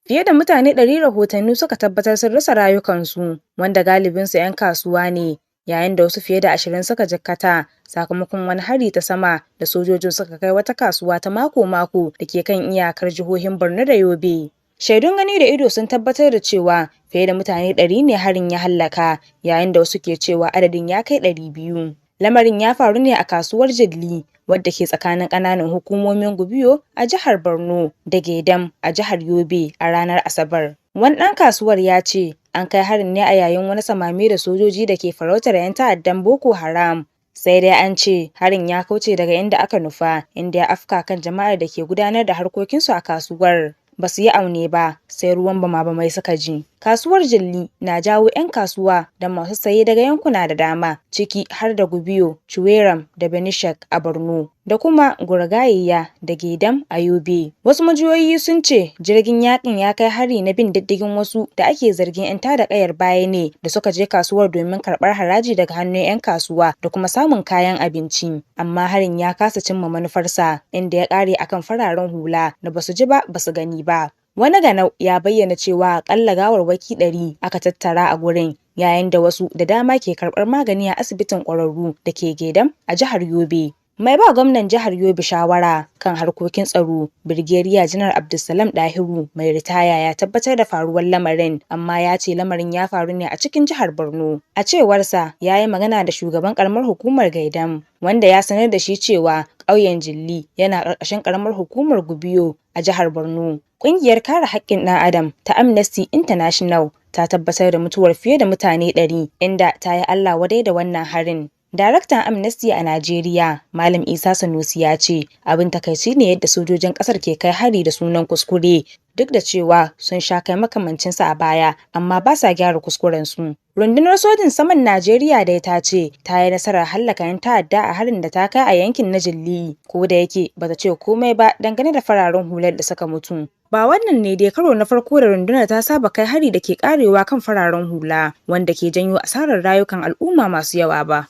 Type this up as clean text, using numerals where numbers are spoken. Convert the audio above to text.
Fiye da mutane 100 rahotanni suka tabbatar sun rasa rayukansu, wanda galibinsu 'yan kasuwa ne, yayin da wasu fiye da 20 suka jikkata sakamakon wani hari ta sama da sojojin suka kai wata kasuwa ta mako-mako da ke kan iyakar jihohin Borno da Yobe. Shaidun gani da ido sun tabbatar da cewa fiye da mutane 100 ne harin ya hallaka, yayin da wasu ke cewa adadin ya kai 200. Lamarin ya faru ne a kasuwar Jilli, wadda ke tsakanin ƙananan hukumomin Gubio a jihar Borno da Geidam a jihar Yobe a ranar Asabar. Wani ɗan kasuwar ya ce an kai harin ne a yayin wani samame da sojoji da ke farautar 'yan ta'addan Boko Haram. Sai dai an ce harin ya kauce daga inda aka nufa, inda ya afka kan jama'ar da ke gudanar da harkokinsu a kasuwar. Ba su yi aune ba, sai ruwan bama-bamai suka ji. Kasuwar Jilli na jawo 'yan kasuwa da masu saye daga yankuna da dama, ciki har da Gubio, Chuweram da Benishek a Borno, da kuma Gurgayiya da Geidam a Yobe. Wasu majiyoyi sun ce jirgin yakin ya kai hari na bin diddigin wasu da ake zargin 'yan tada kayar baya ne da suka je kasuwar domin karɓar haraji daga hannun 'yan kasuwa da kuma samun kayan abinci. Amma harin ya kasa cimma manufarsa, inda ya ƙare akan fararen hula da basu ji ba basu gani ba. Wani ganau ya bayyana cewa akalla gawarwaki 100 aka tattara a gurin, yayin da wasu da dama ke karɓar magani a asibitin ƙwararru da ke Geidam a jihar Yobe. Mai ba gwamnan jihar Yobe shawara kan harkokin tsaro, Birgediya Janar Abdulsalam Dahiru mai ritaya ya tabbatar da faruwar lamarin, amma ya ce lamarin ya faru ne a cikin jihar Borno. A cewarsa, ya yi magana da shugaban karamar hukumar Gaidam, wanda ya sanar da shi cewa ƙauyen Jilli yana ƙarƙashin karamar hukumar Gubiyo a jihar Borno. Ƙungiyar kare haƙƙin ɗan Adam ta Amnesty International ta tabbatar da mutuwar fiye da mutane 100, inda ta yi Allah wadai da wannan harin. Daraktan Amnesty a Najeriya, Malam Isa Sanusi ya ce abin takaici ne yadda sojojin ƙasar ke kai hari da sunan kuskure, duk da cewa sun sha kai makamancinsa a baya, amma ba sa gyara kuskurensu. Rundunar sojin saman Najeriya dai ta ce ta yi nasarar hallaka 'yan ta'adda a harin da ta kai a yankin na Jilli, ko da yake bata ce komai ba dangane da fararen hular da suka mutu. Ba wannan ne dai karo na farko da rundunar ta saba kai hari da ke karewa kan fararen hula, wanda ke janyo asarar rayukan al'umma masu yawa ba.